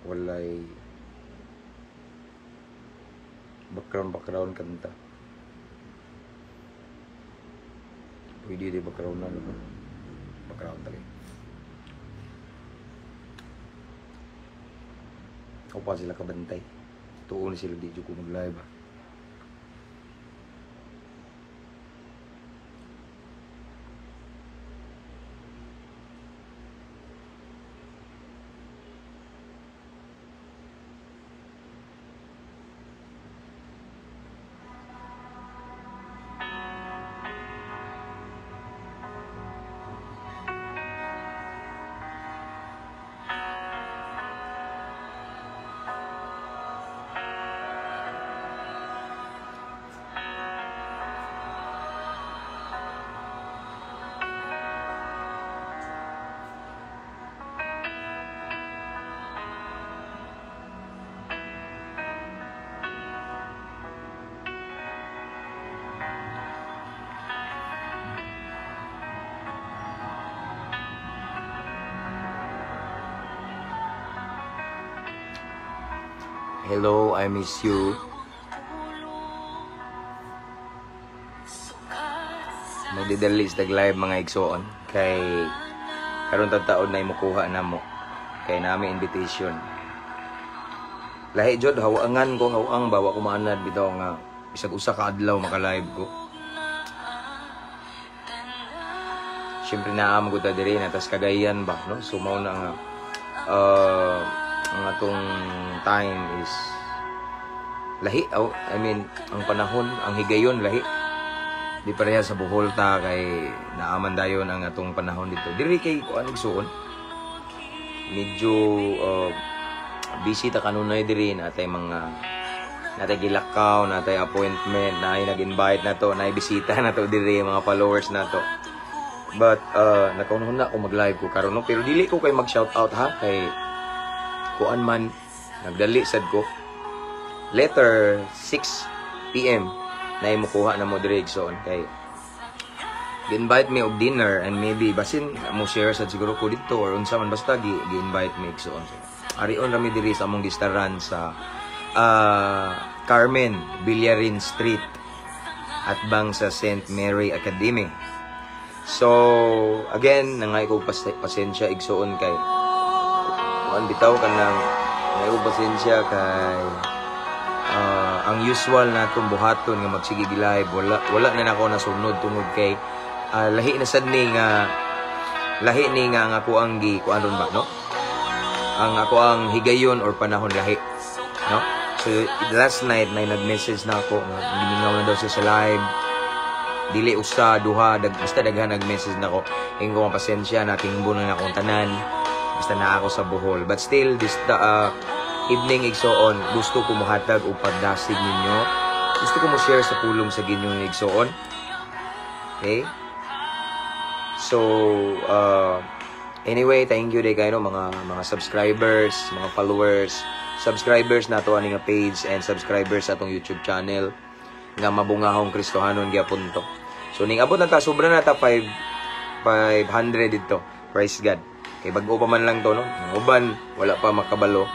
Walay background background kanta. Pwede di background na no? Background talaga. Ako pa sila kabantay. Tuon sila di ko mag-live ah. Hello, I miss you. Magdidali sa live mga igsoon kay karon taon na imukuha na mo kay nami invitation. Lahi jud hawangan ko hawang bawa ko maanad bitaw nga bisag usa ka adlaw maka-live ko. Siyempre naa mo gud ta diri na tas Cagayan ba no? So mao na nga ang atong time is lahi. Oh, I mean, ang panahon, ang higayon lahi. Di pareha sa Bohol ta kay naaman dayon ang atong panahon dito. Diri kay kuan igsuon. Medyo busy ta kanunay diri natay mga natay gilakaw, natay appointment, naay nag-invite na to, naay bisita na to diri mga followers na to. But nakaunahon na ako mag-live ko karon no, pero dili ko kay mag-shout out ha kay kuan man nagdali sad ko. Later 6 PM na imukuha na mo diri igsoon kay gi-invite me og dinner and maybe basin mo share sad siguro ko didto or unsa man basta gi-invite me igsoon. So, arion rami diri sa among gistaran sa Carmen Villarin Street at bang sa St. Mary Academy. So again nangay ko pasensya igsoon kay kuan bitaw kanang nangay ko pasensya kay ang usual natong buhaton nga magsige live wala na nako nasunod tungod kay lahi na sad ni nga lahi ni nga ang ako ang gi kuan ron ba no, ang ako ang higayon or panahon lahi no. So last night na nag-message na ako nga gimingaw na daw siya sa live, dili usa duha basta daghan nag-message nako, ingon ko pasensya na tingbo na akong tanan basta na ako sa Bohol. But still this evening igsoon gusto ko mohatag og pagdasig ninyo, gusto ko mo share sa pulong sa Ginoo igsoon. Okay, so anyway, thank you day kayo mga subscribers, mga followers, subscribers nato ani nga page and subscribers sa atong YouTube channel nga Mabungahong Kristohanon gyapon to. So ning abot na ta sobra na ta 500 didto. Praise God. Kay bag-o pa man lang to no. Ang uban wala pa makabalo.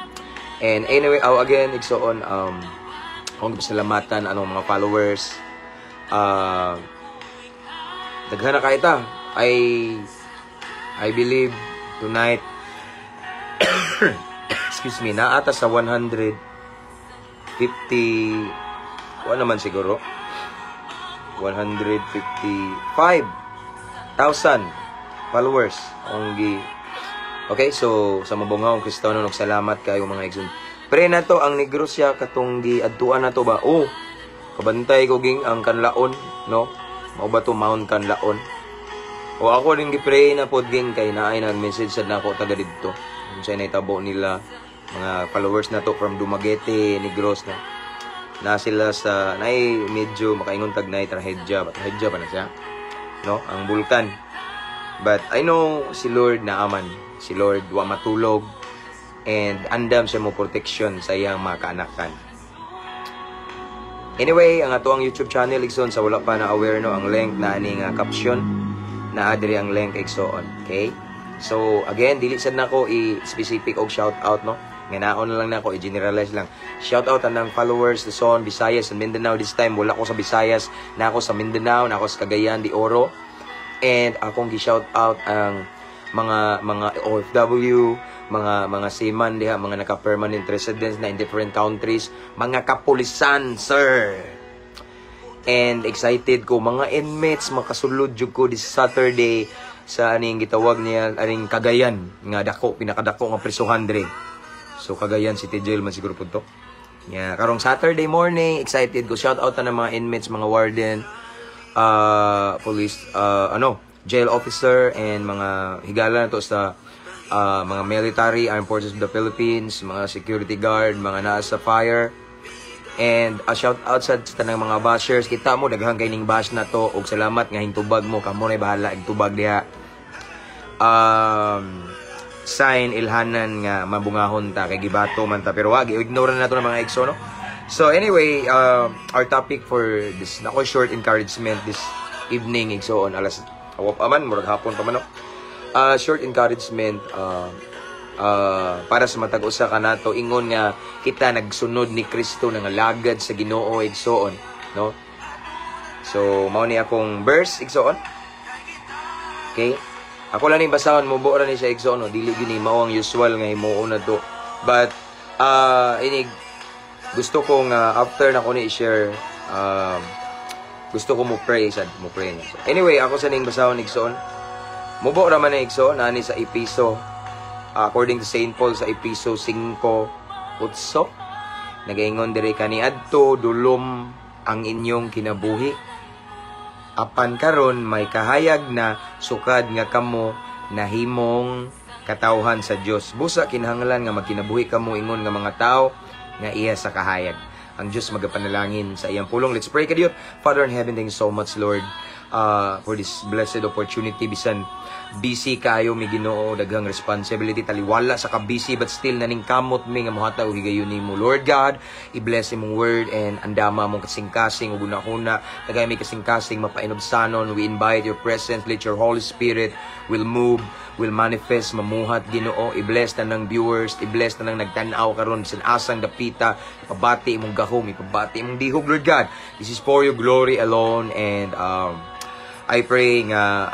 And anyway, again igsoon akong gipasalamatan anong mga followers. Daghan na kay ta. I believe tonight excuse me, naata sa 150 kuan naman siguro 155,000 followers ang gi. Okay, so sa Mabungahong Kristohanon og salamat kayo mga igsoon. Pre na to ang Negros siya katong gi adtuan na to ba? Oh, kabantay ko ging ang Kanlaon, no? Mao ba to Mount Kanlaon? O ako din gi-pray na pod ging kay naay nag-message sad nako taga didto. Unsay nahitabo nila mga followers na to from Dumaguete, Negros na. Na sila sa naay medyo makaingon tag naay trahedya, ba trahedya ba na siya? No, ang bulkan. But I know si Lord naaman. Si Lord wa matulog and andam siya mo protection sa iyang mga kaanakan. Anyway, ang ato ang YouTube channel igsoon sa wala pa na aware no, ang link na ani nga caption na adiri ang link igsoon. Okay? So again, dili sad nako i-specific og shout out, no? Nga naon na lang nako i-generalize lang. Shout out tanang followers Luzon, Visayas and Mindanao. This time wala ko sa Visayas, na ako sa Mindanao, na ako sa Cagayan de Oro. And akong gi-shout out ang mga OFW, mga seaman diha, mga naka-permanent residents na in different countries, mga kapulisan, sir. And excited ko, mga inmates, makasulod jud ko this Saturday sa aning gitawag niya aning Cagayan nga dako, pinakadako nga prisuhan dre. So Cagayan City Jail man siguro pud to. Yeah, karong Saturday morning, excited ko. Shout out na mga inmates, mga warden, police, ano, jail officer and mga higala na to sa mga military, Armed Forces of the Philippines, mga security guard, mga naa sa fire. And a shout out sa tanang mga bashers. Kita mo daghan kay ning bash na to og salamat nga hintubag mo, kamo na bahala tubag diha. Sign ilhanan nga mabungahon ta kay gibato man ta, pero wag i-ignore na nato ng mga EXO, no. So anyway, our topic for this nako short encouragement this evening, igsoon, alas awa pa man, murag hapon pa man, no. Short encouragement para sa matag usa kanato ingon nga kita nagsunod ni Kristo, nangalagad sa Ginoo, igsoon, no. So mao ni akong verse, igsoon. Okay, ako lang ning basahon, mo ra ni siya, igsoon, no. Dili gyud ni mao ang usual nga himuon na to, but inig gusto ko nga after na ko ni i-share, gusto ko mo pray sad, mo pray na. So, anyway, ako sa ning basahon, igsoon, mubo ra man ni, igsoon, ani sa Episo, according to St. Paul sa Episo 5:8, nagaingon diri, "Kaniadto dulom ang inyong kinabuhi, apan karon may kahayag na sukad nga kamo nahimong katawhan sa Dios. Busa kinahanglan nga magkinabuhi kamo ingon nga mga tao nga iya sa kahayag." Ang Dios magapanalangin sa iyang pulong. Let's pray, kadiyot. Father in heaven, thank you so much, Lord, for this blessed opportunity. Bisan busy kayo mi, Ginoo, daghang responsibility, taliwala sa ka-busy, but still naningkamot mi nga mohatag og higayon nimo. Lord God, i-bless imong word and andama mong kasing-kasing ug hunahuna. Tagay mi kasing-kasing mapainubsanon. We invite your presence. Let your Holy Spirit will move, will manifest, mamuhat, Ginoo. I-bless tanang viewers, i-bless tanang nagtan-aw karon bisan asang dapita. Ipabati imong gahom, ipabati imong dihog, Lord God. This is for your glory alone and I pray nga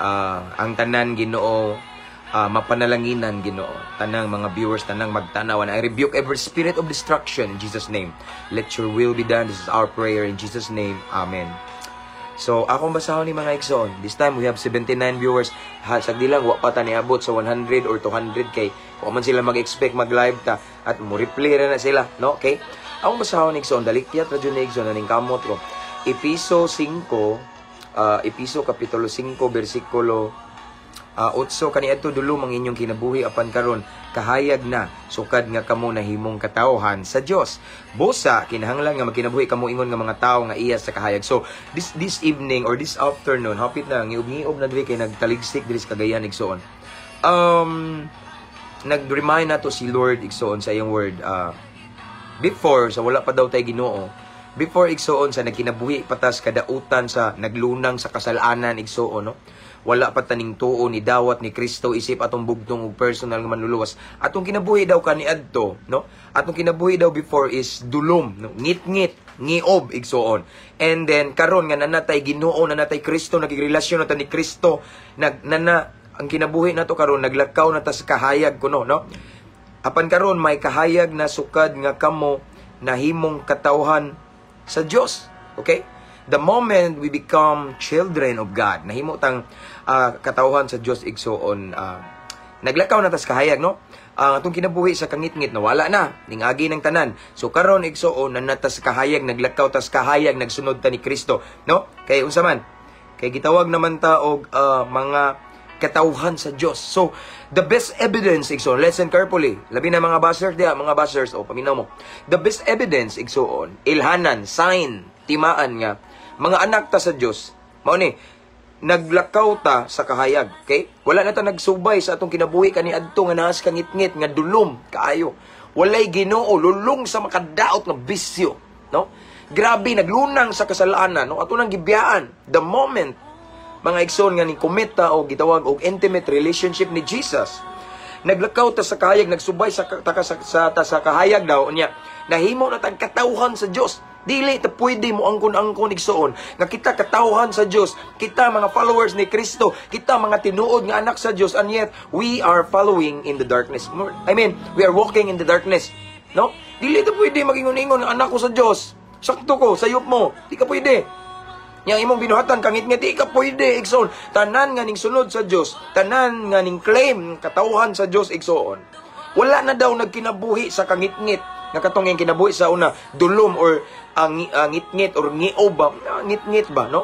ang tanan, Ginoo, mapanalanginan, Ginoo. Tanang mga viewers, tanang magtanaw. And I rebuke every spirit of destruction in Jesus' name. Let your will be done. This is our prayer in Jesus' name. Amen. So, akong basahon ni, mga igsoon. This time, we have 79 viewers. Ha, sagdi lang, wa pa ta niabot sa 100 or 200 kay wa man sila mag-expect mag-live ta at mo reply na sila, no? Okay? Akong basahon, igsoon, dalikyat ra jud ni, igsoon, naning kamot ko. Episo 5, Episo kapitulo 5 bersikulo 8, "Kaniadto dulom ang inyong kinabuhi, apan karon kahayag na sukad nga kamo nahimong katawhan sa Dios. Busa kinahanglan nga magkinabuhi kamo ingon nga mga tawo nga iya sa kahayag." So this evening or this afternoon, hapit na ngiub-ngiub na diri kay nagtaligsik diri sa Cagayan, igsoon. Nag-remind nato si Lord, igsoon, sa iyang word, before sa wala pa daw tay Ginoo. Before, igsoon, sa nagkinabuhi patas kadautan sa naglunang sa kasalanan, igsoon, no. Wala pa taning tuo ni dawat ni Kristo isip atong bugtong ug personal nga manluluwas. Atong kinabuhi daw kaniadto, no, atong kinabuhi daw before is dulom, no, ngit-ngit, ngiob, igsoon. And then karon nga nanatay Ginoo, nanatay Kristo, nagrelasyon na ta ni Kristo, nag nana ang kinabuhi nato karon, naglakaw na ta sa kahayag kuno, no. Apan karon may kahayag na sukad nga kamo nahimong katawhan sa Dios. Okay? The moment we become children of God, nahimo tang katawhan sa Dios, igsoon, naglakaw na tas kahayag, no? Ang atong kinabuhi sa kangitngit nawala na ning agi ng tanan. So karon, igsoon, nanatas kahayag, naglakaw tas kahayag, nagsunod ta ni Kristo, no? Kay unsa man? Kay gitawag naman ta og mga katawhan sa Dios. So, the best evidence, igsoon, listen carefully. Labi na mga bashers diha, mga bashers, o paminaw mo. The best evidence, igsoon, ilhanan, sign, timaan nga mga anak ta sa Dios. Mao ni naglakaw ta sa kahayag, okay? Wala na ta nagsubay sa atong kinabuhi kaniadto nga naas kangitngit nga dulom kaayo. Walay Ginoo, lulong sa makadaot nga bisyo, no? Grabe naglunang sa kasalanan, no? Ato nang gibiyaan. The moment mga igsoon, nga ni commit ta o gitawag og intimate relationship ni Jesus. Naglakaw ta sa kahayag, nagsubay sa ta, sa, ta sa kahayag daw niya. Nahimo na tag katawhan sa Dios. Dili ta pwede mo angkon-angkon, igsoon, nga kita katawhan sa Dios, kita mga followers ni Kristo, kita mga tinuod nga anak sa Dios, and yet we are following in the darkness. I mean, we are walking in the darkness. No? Dili ta pwede magingon-ingon nga anak ko sa Dios. Sakto ko, sayop mo. Di ka pwede. Yang imong binuhatan kangit-ngit, di ka pwede, igsoon. Tanan nga ning sunod sa Dios, tanan nga ning claim katawhan sa Dios, igsoon, wala na daw nagkinabuhi sa kangit-ngit nga katong yung kinabuhi sa una, dulom or ang ngit-ngit or ngio ba, ngit-ngit ba, no?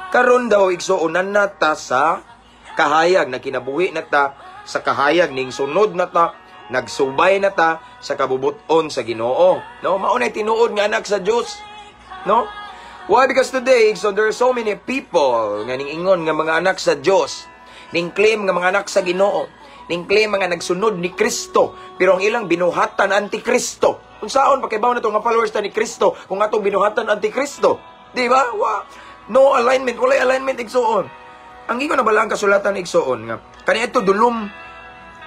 Karon daw, igsoon, nata sa kahayag, nagkinabuhi na ta sa kahayag, ning sunod na ta, nagsubay na ta sa kabubuton sa Ginoo, no? Mao nay tinuod nga anak sa Dios, no? Why? Because today, so there are so many people nga ning ingon nga mga anak sa Dios, ning claim nga mga anak sa Ginoo, ning claim mga nagsunod ni Kristo, pero ang ilang binuhatan, antikristo. Unsaon pakibaw na to nga followers ta ni Kristo kung atong binuhatan antikristo? Di ba? Wa no alignment, walay alignment, igsoon. Ang ingon na bala ang kasulatan, igsoon, nga kaniadto dulom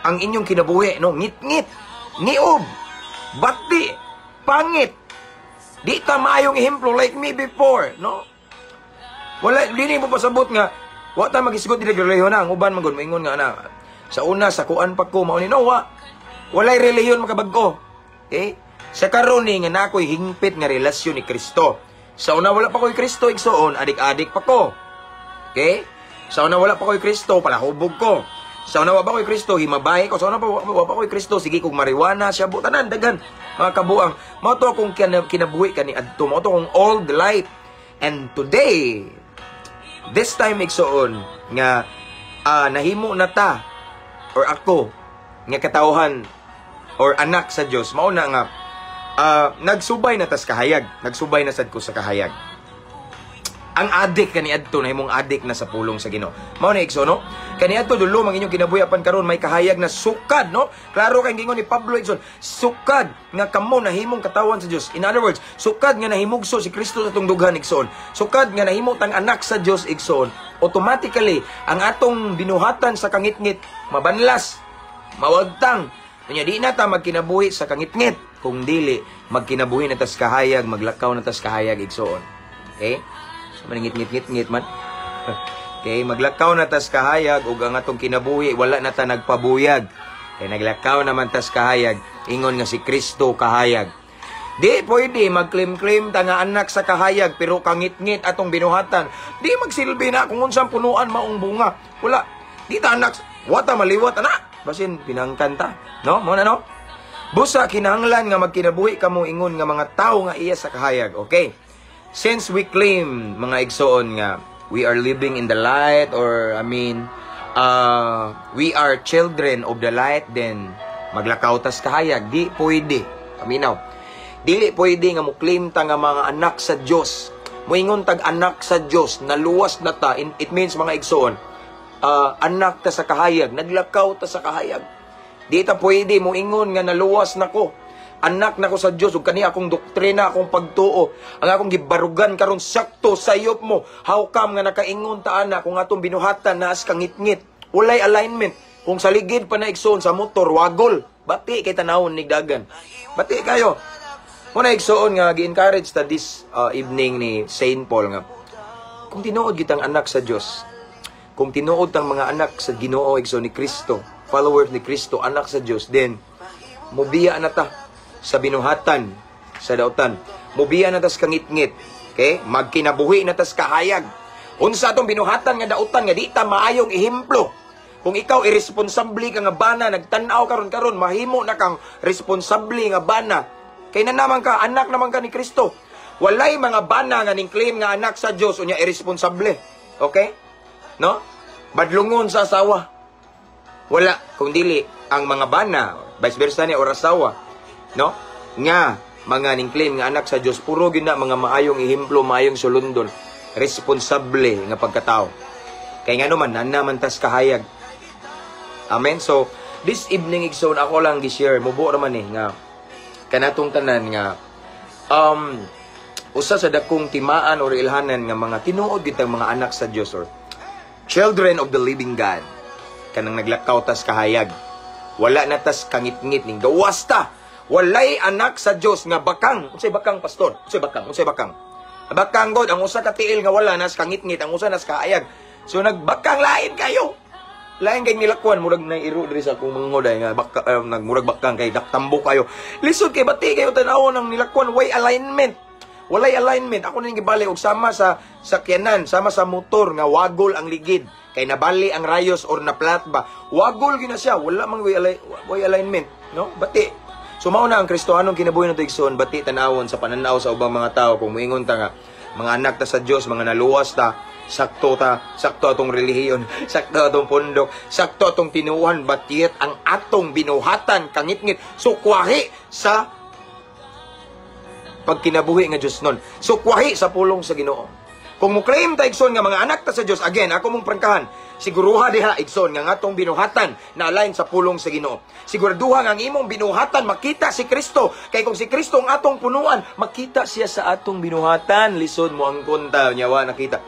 ang inyong kinabuhi, no? Ngit-ngit, ngiob, bati, pangit. Di ta maayong ehemplo like me before, no? Wala dili mo pasabot nga wa ta magisgot dili relihiyon na ang uban man gud moingon nga ana. Sa una sa kuan pa ko mao ni, no, wa. Walay relihiyon makabag-o. Okay? Sa karon ni nga nakoy hingpit nga relasyon ni Kristo. Sa una wala pa ko'y Kristo, igsoon, adik-adik pa ko. Okay? Sa una wala pa ko'y Kristo, palahubog ko. Sa una wa pa ko'y Kristo, himabay ko. Sa una pa wa pa ko'y Kristo, sige kog marijuana, shabu, tanan daghan mga kabuang. Mao to akong kinabuhi kani adto, mao to akong old life. And today, this time, igsoon, nga nahimo na ta or ako nga katawhan or anak sa Dios, mao na nga nagsubay na tas kahayag, nagsubay na sad ko sa kahayag. Ang adik kaniadto nahimong adik na sa pulong sa Ginoo. Mao na, igsoon, no? Kaniadto dulom ang inyong kinabuhi, apan karon may kahayag na sukad, no? Klaro kay gingon ni Pablo, igsoon, sukad nga kamo nahimong katawan sa Dios. In other words, sukad nga nahimugso si Kristo sa atong dughan, igsoon. Sukad nga nahimo tang anak sa Dios, igsoon. Automatically, ang atong binuhatan sa kangitngit mabanlas, mawagtang. Unya di na ta magkinabuhi sa kangitngit, kung dili magkinabuhi na tas kahayag, maglakaw na tas kahayag, igsoon. Okay? So maningit-ngit-ngit man. Okay, maglakaw na tas kahayag ug ang atong kinabuhi wala na ta nagpabuyag. Kay naglakaw naman tas kahayag, ingon nga si Kristo kahayag. Di pwede mag-claim-claim ta nga anak sa kahayag pero kangit-ngit atong binuhatan. Di magsilbi na kung unsang punuan maong bunga. Wala. Di ta anak, wa ta maliwat ana. Basin pinangkan ta. No? Mo na, no? Busa kinahanglan nga magkinabuhi kamo ingon nga mga tawo nga iya sa kahayag. Okay? Since we claim, mga igsoon, nga we are living in the light or, I mean, we are children of the light, then maglakaw tas kahayag. Di pwede. Paminaw. Dili pwede nga mo claim ta nga mga anak sa Dios. Moingon tag anak sa Dios, naluwas na ta. It means, mga igsoon, anak ta sa kahayag, naglakaw ta sa kahayag. Di ta pwede moingon nga naluwas na ko, anak na ko sa Dios ug kani akong doktrina, akong pagtuo, ang akong gibarugan karon sakto, sayop mo. How come nga nakaingon ta ana kung atong binuhatan naas kangitngit? Walay alignment. Kung sa ligid pa na, igsoon, sa motor, wagol. Bati kay tanawon nigdagan. Bati kayo. Muna, igsoon, nga gi-encourage ta this evening ni Saint Paul nga kung tinuod kitang anak sa Dios, kung tinuod tang mga anak sa Ginoo, igsoon, ni Kristo, followers ni Kristo, anak sa Dios, then mubiya na ta sa binuhatan sa dautan. Mubiya na tas kangitngit. Okay? Magkinabuhi na tas kahayag. Unsa atong binuhatan nga dautan nga di ta maayong ehemplo? Kung ikaw irresponsable ka nga bana, nagtan-aw karon karon mahimo na kang responsable nga bana. Kay na naman ka, anak naman ka ni Kristo. Walay mga bana nga ning claim nga anak sa Dios unya irresponsable. Okay? No? Badlungon sa asawa. Wala, kung dili ang mga bana, vice versa ni or asawa, no? Nga mga ning claim nga anak sa Dios, puro gyud na mga maayong ehemplo, maayong sulundon, responsable nga pagkatao. Kay ngano man na man tas kahayag. Amen. So, this evening, igsoon, ako lang gi-share, mubuo raman eh nga kanatong tanan nga usa sa dakong timaan or ilhanan nga mga tinuod kitang mga anak sa Dios or Children of the living God. Kanang naglakaw tas kahayag. Wala na tas kangitngit ning gawas ta. Walay anak sa Dios nga bakang. Unsay bakang, pastor? Unsay bakang? Unsay bakang? Bakang god ang usa ka tiil nga wala nas kangitngit, ang usa nas kahayag. So nagbakang, lain kayo. Lain kay nilakwan, murag na iro diri sa akong manghod ay nga baka, nagmurag bakang kay daktambo kayo. Lisod kay bati kayo tan-awon ang nilakwan, way alignment. Walay alignment. Ako ning gibali og sama sa sakyanan, sama sa motor nga wagol ang ligid. Kay nabali ang rayos or na flat ba. Wagol gyud na siya, wala man way alignment, no? Bati. So mao na ang Kristohanong kinabuhi nato, igsoon, bati tan-awon sa pananaw sa ubang mga tao kung moingon ta nga mga anak ta sa Dios, mga naluwas ta, sakto ta, sakto atong relihiyon, sakto atong pundok, sakto atong tinuohan, but yet ang atong binuhatan kangitngit, sukwahi sa pagkinabuhi nga Diyos nun. Sukwahi sa pulong sa Ginoo. Kung mo claim ta, igsoon, nga mga anak ta sa Dios, again, ako mong prangkahan, siguruha diha, igsoon, nga atong binuhatan na align sa pulong sa Ginoo. Siguraduha nga ang imong binuhatan makita si Kristo. Kay kung si Kristo ang atong punuan, makita siya sa atong binuhatan. Lisod mo ang konta, nyawa nakita.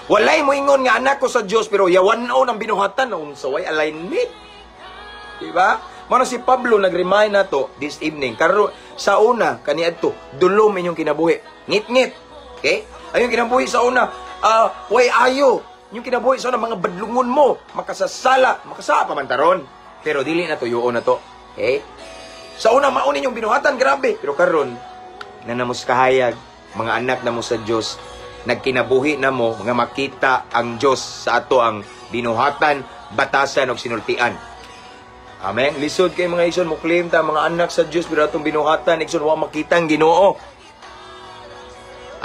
Walay mo ingon nga anak ko sa Dios pero yawan-on ang binuhatan, unsa, way alignment. Diba? Mao na si Pablo nag-remind nato this evening. Karon sa una kaniadto, dulom inyong kinabuhi. Ngit-ngit. Okay? Ayong kinabuhi sa una, way ayo. Inyong kinabuhi sa una, mga badlungon mo, makasasala, makasala pa man taron. Pero dili na tuyoon na to. Okay? Sa una, mao ninyong binuhatan, grabe. Pero karon, na namos kahayag, mga anak na mo sa Dios, nagkinabuhi na mo nga makita ang Dios sa ato ang binuhatan, batasan og sinultian. Amen. Lisod kay, mga igsoon, mo claim ta mga anak sa Dios pero atong binuhatan, igsoon, wa makita ang Ginoo.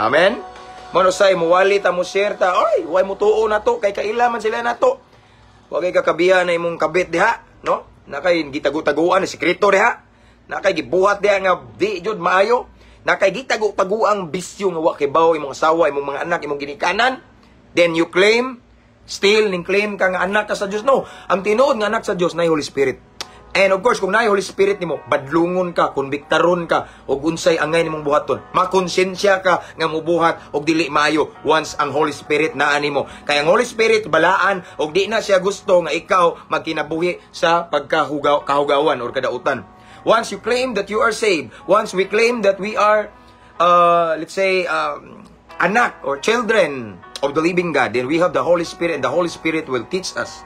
Amen. Mano say muwali ta, mo share ta, oy, way mo tuo na to kay kaila man sila nato. Wa kay kakabiya na imong kabit diha, no? Na kay gitago-taguan sekreto diha. Na kay gibuhat diha nga di jud maayo. Na kay gitago-taguang bisyo nga wa kay baw imong asawa, imong mga anak, imong ginikanan. Then you claim, still ning claim ka nga anak ka sa Dios. No, ang tinuod nga anak sa Dios na Holy Spirit. And of course, kung naay Holy Spirit nimo, badlungon ka, konbiktaron ka, og unsay angay nimong buhaton. Makonsensya ka nga mubuhat og dili maayo once ang Holy Spirit naa nimo. Kay ang Holy Spirit balaan og di na siya gusto nga ikaw magkinabuhi sa pagkahugaw kahugawan or kadautan. Once you claim that you are saved, once we claim that we are, let's say, anak or children of the living God, then we have the Holy Spirit and the Holy Spirit will teach us.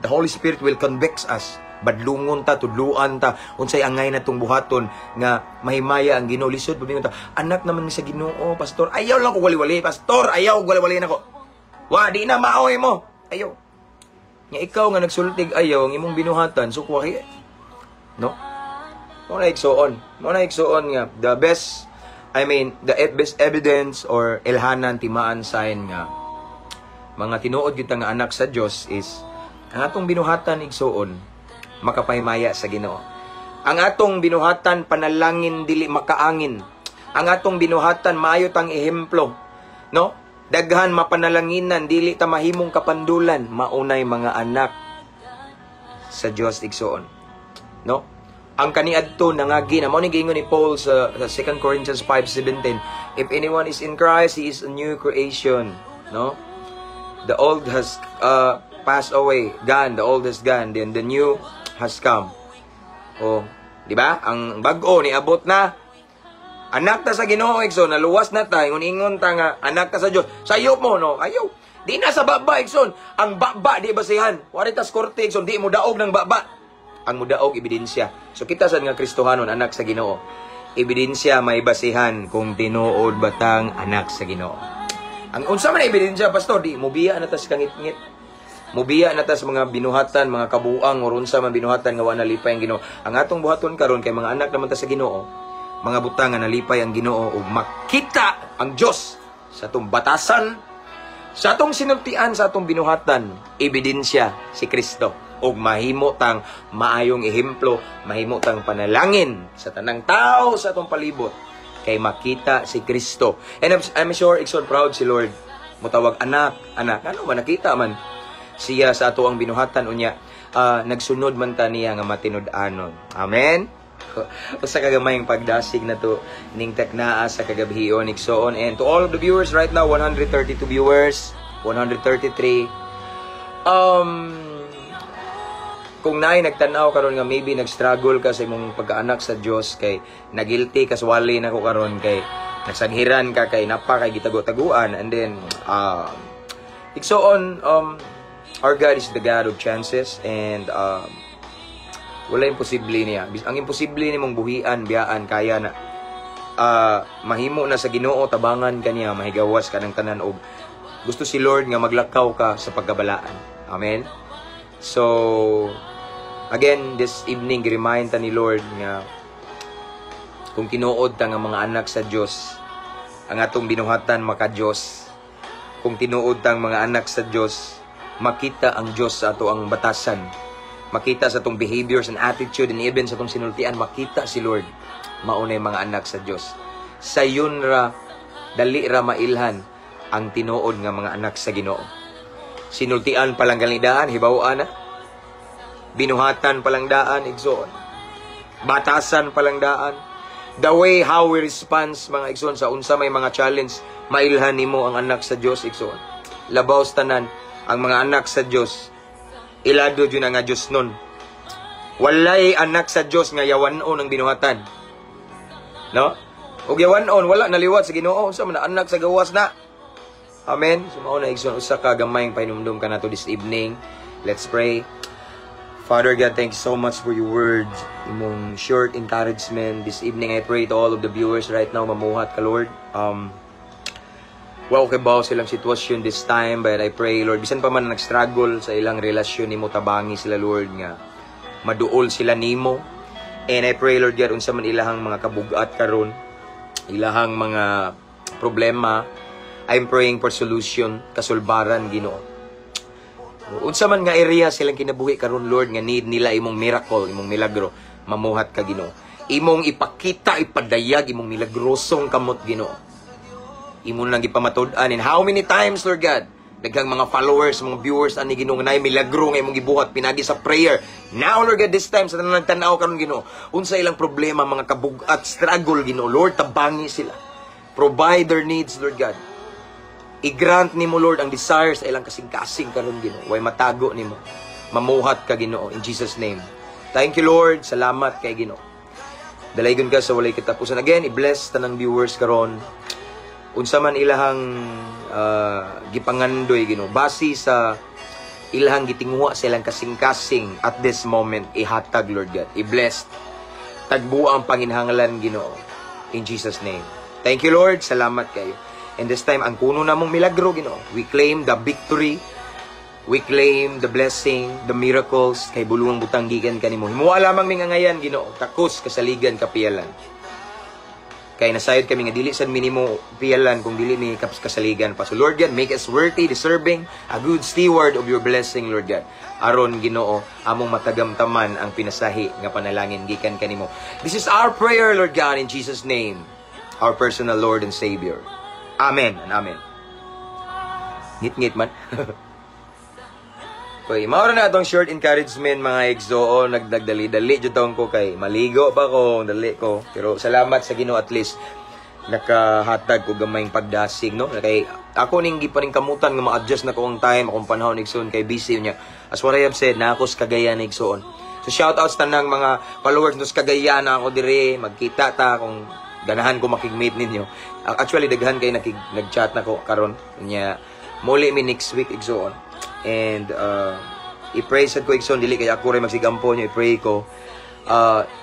The Holy Spirit will convict us. Badlungon ta, tudluan ta, unsay angay na tong buhaton nga mahimaya ang Ginoo. Lisod pamingon ta, anak naman mi sa Ginoo, pastor. Ayaw lang ko wali-wali, pastor. Ayaw wali-wali nako. Wa di na maoy mo. Ayaw. Nga ikaw nga nagsultig ayaw ang imong binuhatan, sukwahi. No? Mao na, igsoon. Mao na, igsoon, nga the best, I mean, the best evidence or ilhanan timaan sign nga mga tinuod gyud ta nga anak sa Dios is ang atong binuhatan, igsoon, makapahimaya sa Ginoo. Ang atong binuhatan panalangin, dili makaangin. Ang atong binuhatan maayo tang ehemplo, no? Daghan mapanalanginan, dili ta mahimong kapandulan, maunay mga anak sa Dios, igsoon. No? Ang kaniadto nangagi na mao ni giingon ni Paul sa 2 Corinthians 5:17, "If anyone is in Christ, he is a new creation," no? The old has passed away, gone, the old has gone, then the new has come. Oh, di ba? Ang bag-o niabot na. Anak ta sa Ginoo, igsoon, naluwas na ta, ingon-ingon ta nga anak ta sa Dios. Sayop mo, no? Ayaw. Di na sa baba, igsoon. Ang baba di basihan. Wari tas korte, igsoon, di mo daog ng baba. Ang mudaog ebidensya. So kita sad nga Kristohanon, anak sa Ginoo. Ebidensya may basihan kung tinuod batang anak sa Ginoo. Ang unsa man ang ebidensya, pastor, di mubiya na tas kangitngit. Mubiya na tas mga binuhatan, mga kabuang or unsa man binuhatan nga wa nalipay ang Ginoo. Ang atong buhaton karon kay mga anak naman ta sa Ginoo, mga butang nga nalipay ang Ginoo ug makita ang Dios sa atong batasan, sa atong sinultian, sa atong binuhatan, ebidensya si Kristo ug mahimo tang maayong ehemplo, mahimo tang panalangin sa tanang tao sa atong palibot kay makita si Kristo. And I'm sure, igsoon, proud si Lord. Mutawag, "Anak, anak." Ano man nakita man siya sa ato ang binuhatan, unya nagsunod man ta niya nga matinud-anon. Amen. Usa ka gamayng pagdasig na to ning teknaa sa kagabhion, igsoon. And to all of the viewers right now, 132 viewers, 133. Kung naay nagtan-aw karon nga maybe nag-struggle ka sa imong pagkaanak sa Dios kay nagilty ka, swali na ko karon kay nasaghiran ka kay napa kay gitago-taguan, and then igsoon, our God is the God of chances and wala imposible niya. Ang imposible nimong buhian, biyaan, kaya na mahimo na sa Ginoo. Tabangan ka niya, mahigawas ka ng tanan og gusto si Lord nga maglakaw ka sa pagkabalaan. Amen. So again, this evening, gi-remind ta ni Lord nga kung tinuod ta nga mga anak sa Dios, ang atong binuhatan maka Dios. Kung tinuod tang mga anak sa Dios, makita ang Dios sa ato ang batasan. Makita sa atong behaviors and attitude and even sa atong sinultian, makita si Lord. Maunay mga anak sa Dios. Sayon ra, dali ra mailhan ang tinuod nga mga anak sa Ginoo. Sinultian pa lang galidaan, hibawaan na. Binuhatan pa lang daan, igsoon. Batasan pa lang daan. The way how we respond, mga igsoon, sa unsa may mga challenge, mailhan nimo ang anak sa Dios, igsoon. Labaw sa tanan, ang mga anak sa Dios, ilado jud nga Dios nun. Walay anak sa Dios nga yawanon ang binuhatan. No? Og yawanon, wala naliwat sa Ginoo, unsa man na anak sa gawas na. Amen. So mao na, igsoon, usa ka gamayng pahinumdum ka nato this evening. Let's pray. Father God, thank you so much for your words, imong short encouragement this evening. I pray to all of the viewers right now, mamuhat ka, Lord. Wow, kay bawo silang sitwasyon this time, but I pray, Lord, bisan pa man nag-struggle sa ilang relasyon nimo, tabangi sila, Lord, nga maduol sila nimo. And I pray, Lord God, unsa man ilahang mga kabugat karon, ilahang mga problema, I'm praying for solution, kasulbaran, Ginoo. Unsa man nga area silang kinabuhi karon, Lord, nga need nila imong miracle, imong milagro, mamuhat ka, Ginoo. Imong ipakita, ipadayag imong milagrosong kamot, Ginoo. Imo lang gipamatud-an and how many times, Lord God, daghang mga followers, mga viewers ani, Ginoo, nga naay milagro nga imong gibuhat pinagi sa prayer. Now, Lord God, this time sa tanan nagtan-aw karon, Ginoo, unsa ilang problema, mga kabugat, struggle, Ginoo, Lord, tabangi sila. Provide their needs, Lord God. I-grant nimo, Lord, ang desires sa ilang kasing-kasing karon, Ginoo. Way matago nimo. Mamuhat ka, Ginoo, in Jesus' name. Thank you, Lord. Salamat kay Ginoo. Dalaygon ka sa walay katapusan. Again, i-bless tanang viewers karon. Unsa man ilahang gipangandoy, Ginoo. Base sa ilahang gitinguha sa ilang kasing-kasing at this moment, ihatag, Lord God. I-bless. Tagbuo ang panginhanglan, Ginoo. In Jesus' name. Thank you, Lord. Salamat kayo. And this time, ang kuno namong milagro, Ginoo. We claim the victory. We claim the blessing, the miracles, kay bulungang butang gikan kanimo. Himuha lamang ming angayan, Ginoo. Takos kasaligan kapiyalan. Kay nasayod kami nga dili sad minimo piyalan kung dili mi kasaligan pa. So Lord God, make us worthy, deserving, a good steward of your blessing, Lord God. Aron, Ginoo, among matagamtaman ang pinasahi nga panalangin gikan kanimo. This is our prayer, Lord God, in Jesus' name, our personal Lord and Savior. Amen and amen. Ngit-ngit man. Okay, mao na atong short encouragement, mga igsoon. Nagdagdali-dali jud ko kay maligo pa ko, dali ko. Pero salamat sa Ginoo, at least nakahatag ko gamayng pagdasig, no? Kay ako ning gipaningkamutan nga ma-adjust na ko ang time, akong panahon, igsoon, kay busy niya. As what I have said, na ako sa Cagayan, igsoon. So shout out sa tanang mga followers no sa Cagayan na ako dire, magkita ta kung ganahan ko makig-meet ninyo. Actually, daghan kay nag-chat na ko karon nya. Muli mi next week, igsoon. And i-pray sad ko, igsoon, dili kay ako ray magsigampo nyo, i-pray ko.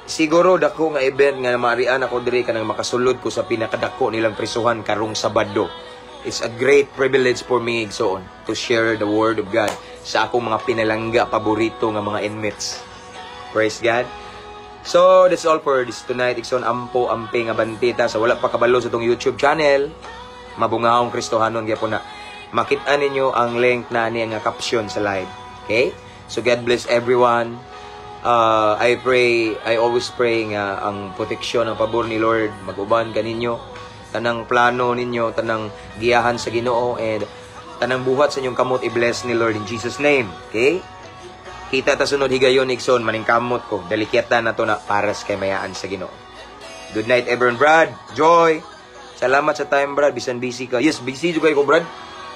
Siguro dako nga event nga maarian ako diri kanang makasulod ko sa pinakadako nilang prisuhan karong Sabado. It's a great privilege for me, igsoon, to share the word of God sa akong mga pinalangga paborito nga mga inmates. Praise God. So, that's all for this tonight. Igsoon, ampo, amping, abantita. Sa wala pa kabalo sa itong YouTube channel, Mabungaong Kristohanon gyapon na. Makita ninyo ang link na niya nga caption sa live. Okay? So, God bless everyone. I pray, I always pray nga ang proteksyon, ang pabor ni Lord, mag-uban kaninyo. Tanang plano ninyo, tanang giyahan sa Ginoo, and tanang buhat sa inyong kamot, i-bless ni Lord in Jesus' name. Okay? Kita ta sunod higayon, igsoon, maningkamot ko. Dalikyatan na to na paras kay mayaan sa Ginoo. Good night, everyone, Brad. Joy. Salamat sa time, Brad. Bisan busy ka. Yes, busy jud ko, Brad.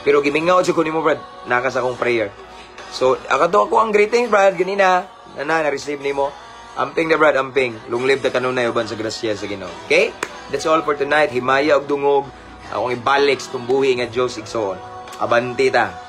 Pero gimingaw jud ko nimo, Brad. Naka sa akong prayer. So, akato ako ang greetings, Brad, ganina. Na na-receive nimo. Amping na, Brad, amping. Long live ta kanunay uban sa grasya sa Ginoo. Okay? That's all for tonight. Himaya og dungog. Akong ibalik sa tumbuhi nga Diyos, igsoon. Abanti ta.